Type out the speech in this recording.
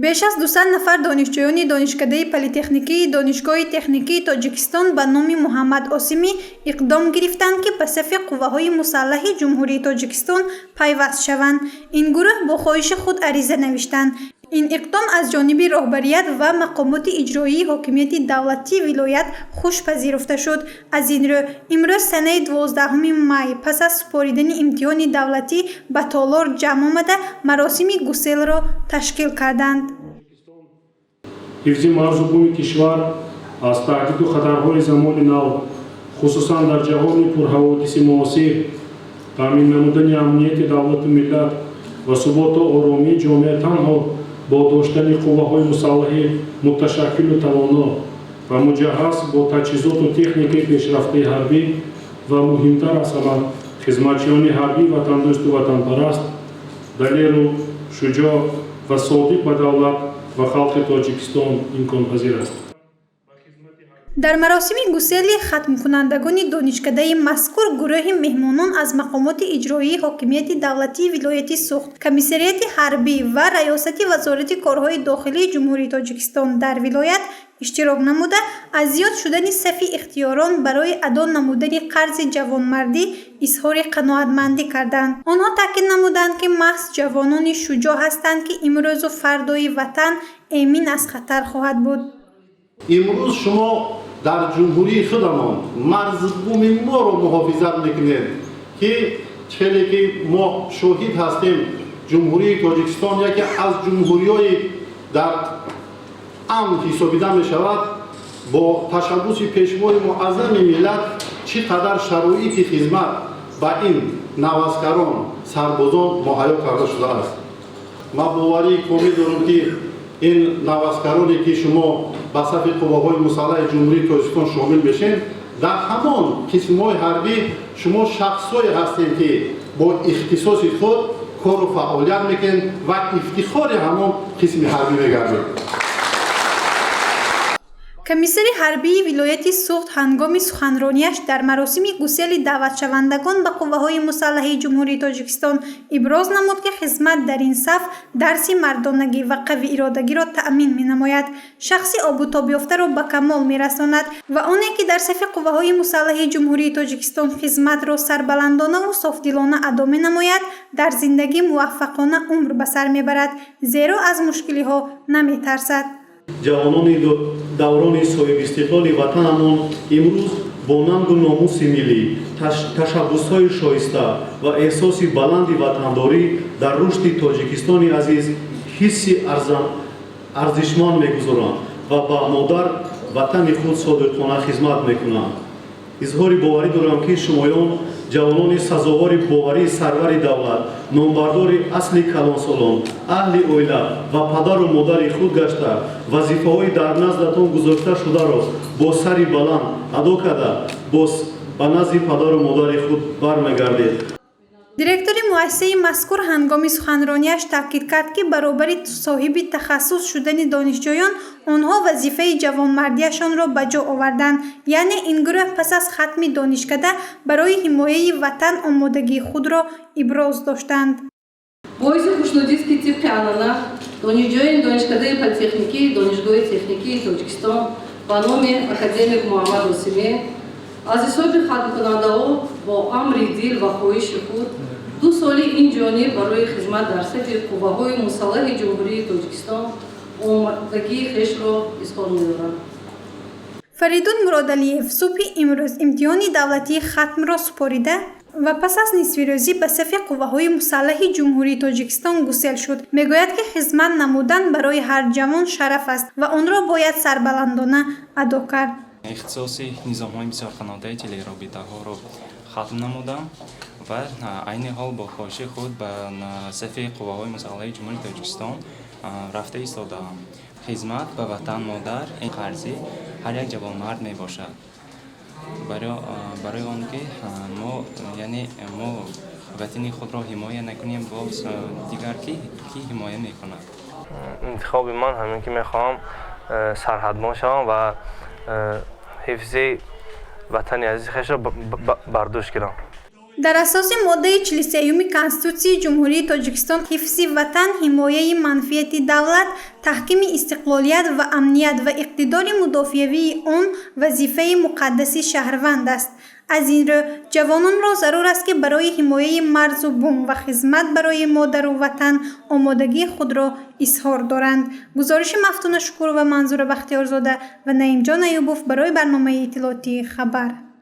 Беш аз 200 нафар донишҷӯёни Донишкадаи политехникии Донишгоҳи техникии Тоҷикистон ба номи Муҳаммад Осимӣ иқдом гирифтанд, ки ба сафи Қувваҳои мусаллаҳи Ҷумҳурии Тоҷикистон пайваст шаванд. Ин гурӯҳ бо хоҳиши худ ариза навиштанд. Ин иқдом аз ҷониби роҳбарият ва мақомоти иҷроии ҳокимияти давлатии вилоят хуш пазируфта шуд. Аз ин рӯ, имрӯз, санаи 12 май, пас аз супоридани имтиҳони давлатӣ ба толор ҷамъ омада, маросими гуселро ташкил карданд. Ҳифзи марзу буми кишвар аз таҳдиду хатарҳои замони нав, хусусан дар ҷаҳони пурҳаводиси муосир, таъмин намудани амнияти давлату миллат ва суботу оромии ҷомеа танҳо бо доштани қувваҳои мусаллаҳи муташаккилу тавоно ва муҷаҳҳаз бо таҷҳизоту техникаи пешрафтаи ҳарбӣ ва, муҳимтар аз ҳама, хизматчиёни ҳарбӣ ватандӯсту ватанпараст, далеру шуҷоъ ва содиқ ба давлат ва халқи Тоҷикистон имконпазир аст. Дар маросими гусели хатмкунандагони донишкадаи мазкур гурӯҳи меҳмонон аз мақомоти иҷроии ҳокимияти давлатии вилояти Суғд, Комиссариати ҳарбӣ ва Раёсати Вазорати корҳои дохилии Ҷумҳурии Тоҷикистон дар вилоят иштирок намуда, аз зиёд шудани сафи ихтиёрон барои адо намудани қарзи ҷавонмардӣ изҳори қаноатмандӣ карданд. Онҳо таъкид намуданд, ки маҳз ҷавонони шуҷоъ ҳастанд, ки имрӯзу фардои ватан эмин аз хатар хоҳад буд. Имрӯз шумо дар ҷумҳурии худамон марзбуми моро муҳофизат мекунед, ки хеле ки мо шоҳид ҳастем, Ҷумҳурии Тоҷикистон яке аз ҷумҳуриҳои дар амн ҳисобида мешавад. Бо ташаббуси Пешвои муаззами миллат чӣ қадар шароити хизмат ба ин наваскарон, сарбозон муҳайё карда шудааст. Ман боварии комил дорам, ки ин наваскароне, ки шумо ба сафи Қувваҳои мусаллаҳи Ҷумҳурии Тоҷикистон шомил мешед, дар ҳамон қисмҳои ҳарбӣ шумо шахсҳое ҳастед, ки бо ихтисоси худ кору фаъолият мекунед ва ифтихори ҳамон қисми ҳарбӣ мегардед. Комиссари ҳарбии вилояти Суғд ҳангоми суханронияш дар маросими гусели даъватшавандагон ба Қувваҳои мусаллаҳи Ҷумҳурии Тоҷикистон иброз намуд, ки хизмат дар ин саф дарси мардонагӣ ва қавииродагиро таъмин менамояд, шахси обутобёфтаро ба камол мерасонад ва оне, ки дар сафи Қувваҳои мусаллаҳи Ҷумҳурии Тоҷикистон хизматро сарбаландонаву софдилона адо менамояд, дар зиндагӣ муваффақона умр ба сар мебарад, зеро аз мушкилиҳо наметарсад. Ҷавонони даврони соҳибистиқлоли ватанамон имрӯз бо нангу номуси миллӣ, ташаббусҳои шоиста ва эҳсоси баланди ватандорӣ дар рушди Тоҷикистони азиз ҳисси арзишманд мегузоранд ва ба модар ватани худ содиқона хизмат мекунанд. Изҳори боварӣ дорам, ки шумоён ҷавонони сазовори боварии сарвари давлат, номбардори асли калонсолон, аҳли оила ва падару модари худ гашта, вазифаҳои дар наздатон гузошта шударо бо сари баланд адо карда, боз ба назди падару модари худ бармегардед. Директори муассисаи мазкур ҳангоми суханронияш таъкид кард, ки баробари соҳиби тахассус шудани донишҷӯён, онҳо вазифаи ҷавонмардиашонро ба ҷо оварданд, яъне ин гурӯҳ пас аз хатми донишкада барои ҳимояи ватан омодагии худро иброз доштанд. Боиси хушнудист, ки тибқи анъана донишҷӯёни Донишкадаи политехникии Донишгоҳи техникии Тоҷикистон ба номи академик Муҳаммад Осимӣ аз ҳисоби хатмкунандаҳо бо амри дил ва хоҳиши худ 2 соли ин ҷониб барои хизмат дар сафи Қувваҳои мусаллаҳи Ҷумҳурии Тоҷикистон омодагии хешро изҳор медоранд. Фаридун Муродалиев субҳи имрӯз имтиҳони давлатии хатмро супорида ва пас аз нисфирӯзӣ ба сафи Қувваҳои мусаллаҳи Ҷумҳурии Тоҷикистон гусел шуд. Мегӯяд, ки хизмат намудан барои ҳар ҷавон шараф аст ва онро бояд сарбаландона адо кард. Ихтисоси низомҳои бисёрқанотаи телеробитаҳоро хатм намудам ва айни ҳол бо хоҳиши худ ба сафи Қувваҳои мусаллаҳи Ҷумҳурии Тоҷикистон рафта истодаам. Хизмат ба ватан модар ин қарзи ҳар як ҷавонмард мебошад, барои он ки мо, яъне мо ватани худро ҳимоя накунем, боз дигар кӣ ҳимоя мекунад? Интихоби ман ҳамин, ки мехоҳам сарҳадбон шавам ва ҳифзи ватани азизи хешро бар дӯш гирам. Дар асоси моддаи 43-юми Конститутсияи Ҷумҳурии Тоҷикистон ҳифзи ватан, ҳимояи манфиати давлат, таҳкими истиқлолият ва амният ва иқтидори мудофиавии он вазифаи муқаддаси шаҳрванд аст. Аз ин рӯ, ҷавононро зарур аст, ки барои ҳимояи марзу бум ва хизмат барои модару ватан омодагии худро изҳор доранд. Гузориши Мафтуна Шукурова, Манзура Бахтиёрзода ва Наимҷон Аюбов барои барномаи иттилоотии «Хабар».